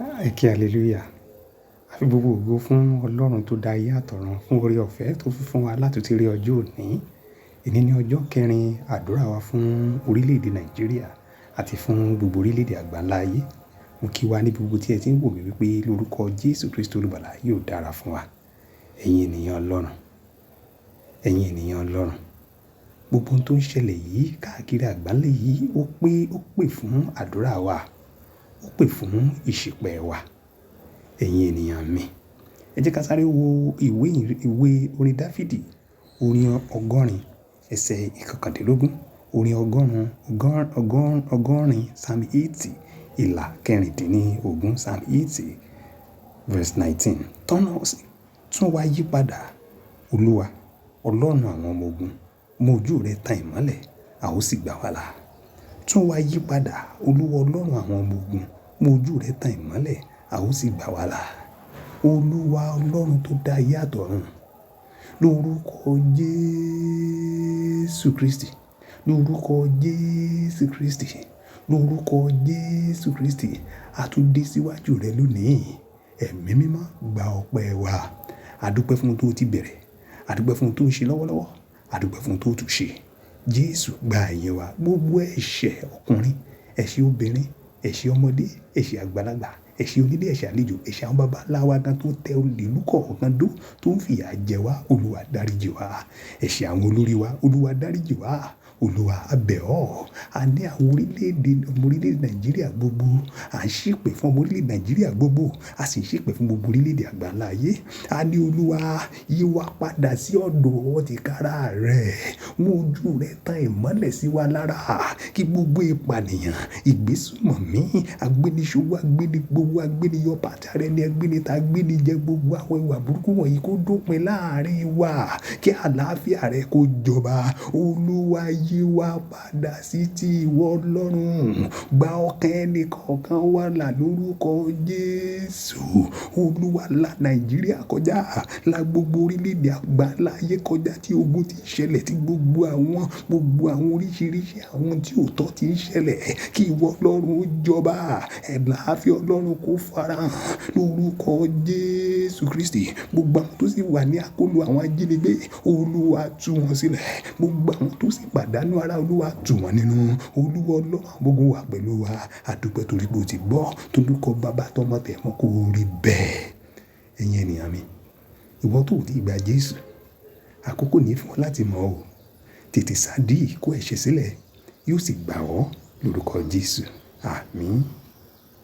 Ẹ ké hallelujah. A fi gbogbo ògo fún Ọlọ́run tó dá ayé àtọ̀run fún oore ọ̀fẹ́ tó fi fún wa láti ti rí ọjọ́ òní. Èní ní ọjọ́ kẹrin àdúrà wa fún orílẹ̀-èdè Nàìjíríà àti fún gbogbo orílẹ̀-èdè àgbáńlá ayé. Mo kí wa níbi gbogbo tí ẹ ti ń wò mí wípé lórúkọ Jésù Kristi Olùgbàlà yóò dára fún wa. Ẹ̀yin ènìyàn Ọlọ́run, ẹ̀yin ènìyàn Ọlọ́run. Gbogbo ohun tó ń ṣẹlẹ̀ yìí káàkiri àgbáńlá yìí ó pé, ó pè fún àdúrà wa, ó pè fún ìṣìpẹ̀ wa. Ẹ̀yin ènìyàn mi, ẹ jẹ́ ká sáré wo ìwé, ìwé orin Dafidi, orin ọgọ́rin, ẹsẹ̀ ìkọkàndínlógún, orin ọgọ́rùn, ọgọ́rùn, ọgọ́rin, Psalm 80, ìlà kẹrìndínlógún, Psalm 80 verse 19. Tọ́nà tún wá yípadà, Olúwa, Ọlọ́run àwọn ọmọ ogun, mú ojú rẹ tan ìmọ́lẹ̀, a ó sì gbà wá là. Tún wá yípadà, Olúwa Ọlọ́run àwọn ọmọ ogun, mú ojú rẹ tan ìmọ́lẹ̀, a ó sì gbà wá là. Olúwa Ọlọ́run tó dá ayé àtọ̀run, lórúkọ Jésù Kristi, lórúkọ Jésù Kristi, lórúkọ Jésù Kristi, a tún dé síwájú rẹ lónìí. Ẹ̀mí mímọ́ gba ọpẹ́ wa. A dúpẹ́ fún ohun tó ti bẹ̀rẹ̀, a dúpẹ́ fún ohun tó ń ṣe lọ́wọ́lọ́wọ́, a dúpẹ́ fún ohun tó tún ṣe. Jésù gba ìyìn wa. Gbogbo ẹ̀ṣẹ̀ ọkùnrin, ẹ̀ṣẹ̀ obìnrin, ẹ̀ṣẹ̀ ọmọdé, ẹ̀ṣẹ̀ àgbàlagbà, ẹ̀ṣẹ̀ onílé, ẹ̀ṣẹ̀ àlejò, ẹ̀ṣẹ̀ àwọn baba ńlá wa gan tó tẹ ìlú kọ̀ọ̀kan dó tó ń fìyà jẹ wá, Olúwa dáríjì wá. Ẹ̀ṣẹ̀ àwọn olórí wa, Olúwa dáríjì wá. Olúwa, a bẹ̀ ọ́. A ní àwọn orílẹ̀-èdè, ọmọ orílẹ̀-èdè Nàìjíríà gbogbo. À ń ṣìpẹ̀ fún ọmọ orílẹ̀-èdè Nàìjíríà gbogbo. A sì ń ṣìpẹ̀ fún gbogbo orílẹ̀-èdè àgbáńlá ayé. A ní Olúwa, yí wa padà sí ọ̀dọ̀ tìkára rẹ̀. Mú ojú rẹ tan ìmọ́lẹ̀ sí wa lára. Kí gbogbo ìpànìyàn, ìgbésùmọ̀mí, agbéniṣòwò, agbénigbowó, agbéniyọ̀pá, ara ẹni, agbénita, agbénijẹ, gbogbo àwọn ìwà burúkú wọ̀nyí kó dópin láàárín wa. Kí àlàáfíà rẹ kó jọba. Olúwa, yí wa padà sí ti ìwọ Ọlọ́run. Gba ọkàn ẹni kọ̀ọ̀kan wa là lórúkọ Jésù. Olúwa, la Nàìjíríà kọjá, la gbogbo orílẹ̀-èdè àgbáńlá ayé kọjá tí ogun ti ń ṣẹlẹ̀, tí gbogbo àwọn oríṣiríṣi àwọn tí ò tọ́ ti ń ṣẹlẹ̀. Kí ìwọ Ọlọ́run ó jọba. Àlàáfíà Ọlọ́run kó farahàn lórúkọ Jésù Kristi. Gbogbo àwọn tó sì wà ní àkólò àwọn ajínigbé, Olúwa tú wọn sílẹ̀. Gbogbo àwọn tó sì pàdánù ara, Olúwa tú wọn nínú. Olúwa Ọlọ́run gbogbo wa pẹ̀lú wa. A dúpẹ́ torí pé o ti gbọ́. Lórúkọ bàbá tọmọ tẹ̀mọ́ kó rí bẹ́ẹ̀. Ẹ̀yin ènìyàn mi, ìwọ tó ò tí ì gba Jésù, àkókò ní fún ọ láti mọ̀ ọ́. Tètè sá dí kó ẹ̀ṣẹ̀ sílẹ̀, yóò sì gbà ọ́ lórúkọ Jésù. Àmín.